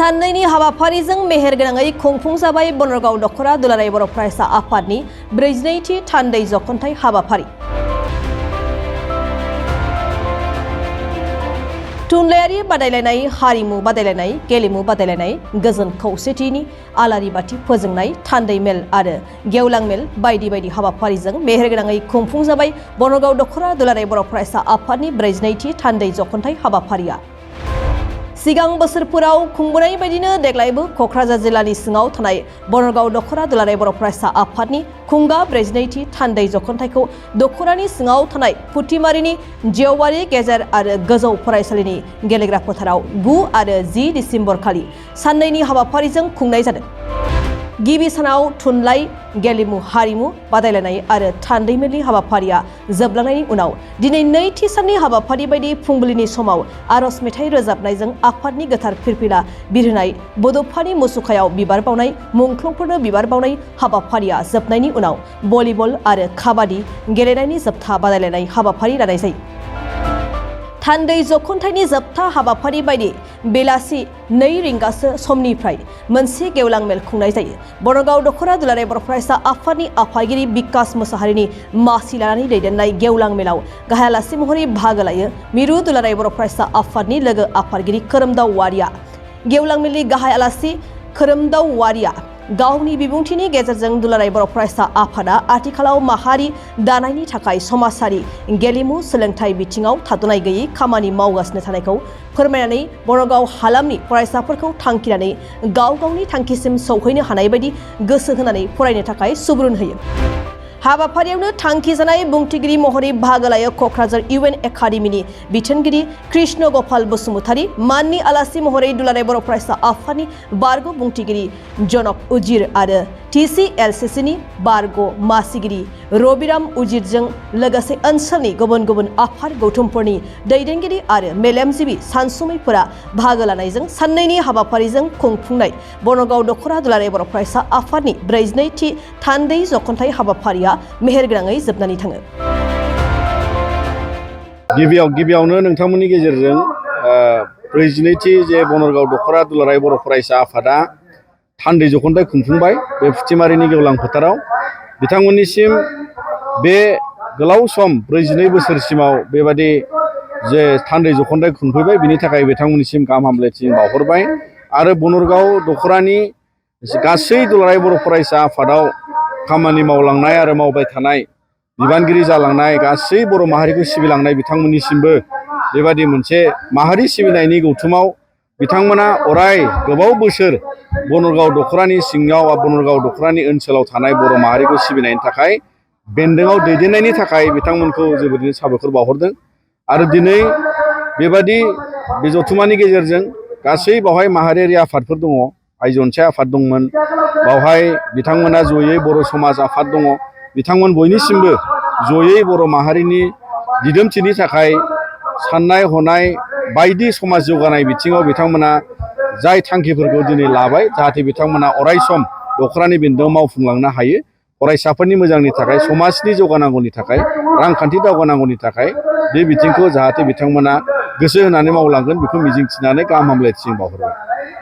साननैनि हाबाफारिजों मेहेरगोनाङै खुंफुंजाबाय बनरगाव दख'रा दुलाराय बर' फरायसा आफादनि 42थि थान्दै जख'न्थाइ हाबाफारि। थुनलायारि बादायलायनाय, हारिमु बादायलायनाय, गेलेमु बादायलायनाय, गोजोन खौसेथिनि आलारि बाथि फोजोंनाय, थान्दै मेल आरो गेवलां मेल बायदि बायदि हाबाफारिजों मेहेरगोनाङै खुंफुंजाबाय बनरगाव दख'रा दुलाराय बर' फरायसा आफादनि 42थि थान्दै जख'न्थाइ हाबाफारिया। सिगां बोसोरफोराव खुंबोनाय बायदिनो देग्लायबो क'क्राझार जिल्लानि सिङाव थानाय बनरगाव दख'रा दुलाराय बर' फरायसा आफादनि खुंगा 42थि थान्दै जख'न्थाइखौ दख'रानि सिङाव थानाय फुथिमारिनि जेवारि गेजेर आरो गोजौ फरायसालिनि गेलेग्रा फोथाराव 9 आरो 10 डिसेम्बर खालि साननैनि हाबाफारिजों खुंनाय जादों। गिबि सानाव थुनलाइ, गेलेमु, हारिमु बादायलायनाय आरो थान्दै मेलनि हाबाफारिया जोबलांनायनि उनाव दिनै नैथि साननि हाबाफारि बायदि फुंबिलिनि समाव आरज मेथाइ रोजाबनायजों आफादनि गोथार फिरफिला बिरहोनाय, बड'फानि मुसुखायाव बिबार बावनाय, मुंख्लंफोरनो बिबार बावनाय हाबाफारिया जोबनायनि उनाव भलिबल आरो काबादि गेलेनायनि जोबथा बादायलायनाय हाबाफारि लानाय जायो। थान्दै जख'न्थाइनि जोबथा हाबाफारि बायदि बेलासि 2 रिंगासो समनिफ्राय मोनसे गेवलां मेल खुंनाय जायो। बनरगाव दख'रा दुलाराय बर' फरायसा आफादनि आफादगिरि बिकास मोसाहारिनि मासि लानानै दैदेननाय गेवलां मेलाव गाहाय आलासि महरै बाहागो लायो मिरु दुलाराय बर' फरायसा आफादनि लोगो आफादगिरि खोरोमदाव वारिया। गेवलां मेलनि गाहाय आलासि खोरोमदाव वारिया गावनि बिबुंथिनि गेजेरजों दुलाराय बर' फरायसा आफादा आथिखालाव माहारि दानायनि थाखाय समाजारि, गेलेमु, सोलोंथाइ बिथिङाव थाद'नाय गैयै खामानि मावगासिनो थानायखौ फोरमायनानै बनरगाव हालामनि फरायसाफोरखौ थांखिनानै गाव गावनि थांखिसिम सौहैनो हानाय बायदि गोसो होनानै फरायनो थाखाय सुबुरुन होयो। हाबाफारियावनो थांखि जानाय बुंथिगिरि महरै बाहागो लायो क'क्राझार UN एकाडेमिनि बिथोनगिरि कृष्ण गपाल बसुमतारी, माननि आलासि महरै दुलाराय बर' फरायसा आफादनि बारग' बुंथिगिरि जनक उजिर आरो TCLCCनि बारग' मासिगिरि रबिराम उजिरजों लोगोसे ओनसोलनि गुबुन गुबुन आफाद गौथुमफोरनि दैदेनगिरि आरो मेलेमजिबि सानसुमैफोरा बाहागो लानायजों साननैनि हाबाफारिजों खुंफुंनाय बनरगाव दख'रा दुलाराय बर' फरायसा आफादनि 42थि थान्दै जख'न्थाइ हाबाफारिया मेहेरगोनाङै जोबनानै थाङो। गिबियावनो नोंथांमोननि गेजेरजों 42थि जे बनरगाव दख'रा दुलाराय बर' फरायसा आफादा थान्दै जख'न्थाइ खुंफुंबाय बे फुथिमारिनि गेवलां फोथाराव। बिथांमोननिसिम बे गोलाव सम 42 बोसोरसिमाव बेबादि जे थान्दै जख'न्थाइ खुंफैबाय, बिनि थाखाय बिथांमोननिसिम गाहाम हामलायथि बावहरबाय। आरो बनरगाव दख'रानि गासै दुलाराय बर' फरायसा आफादाव खामानि मावलांनाय आरो मावबाय थानाय, बिबानगिरि जालांनाय, गासै बर' माहारिखौ सिबिलांनाय बिथांमोननिसिमबो बेबादि मोनसे माहारि सिबिनायनि गौथुमाव बिथांमोना अराय गोबाव बोसोर बनरगाव दख'रानि सिङाव, बनरगाव दख'रानि ओनसोलाव थानाय बर' माहारिखौ सिबिनायनि थाखाय, बेन्दोंआव दैदेननायनि थाखाय बिथांमोनखौ जोबोरैनो साबायखर बावहरदों। आरो दिनै बेबादि बे जथुमानि गेजेरजों गासै बावहाय माहारियारि आफादफोर दङ, आइजो अनसाय आफाद दंमोन, बावहाय बिथांमोना जयै बर' समाज आफाद दङ। बिथांमोन बयनिसिमबो जयै बर' माहारिनि दिदोमथिनि थाखाय साननाय हनाय बायदि समाज जौगानाय बिथिङाव बिथांमोना जाय थांखिफोरखौ दिनै लाबाय, जाहाथे बिथांमोना अराय सम दख'रानि बेन्दोंआव मावफुंलांनो हायो, फरायसाफोरनि मोजांनि थाखाय, समाजनि जौगानांगौनि थाखाय, रांखान्थि दावगानांगौनि थाखाय बे बिथिंखौ जाहाथे बिथांमोना गोसो होनानै मावलांगोन, बेखौ मिजिंथिनानै गाहाम हामलायथि बावहरबाय।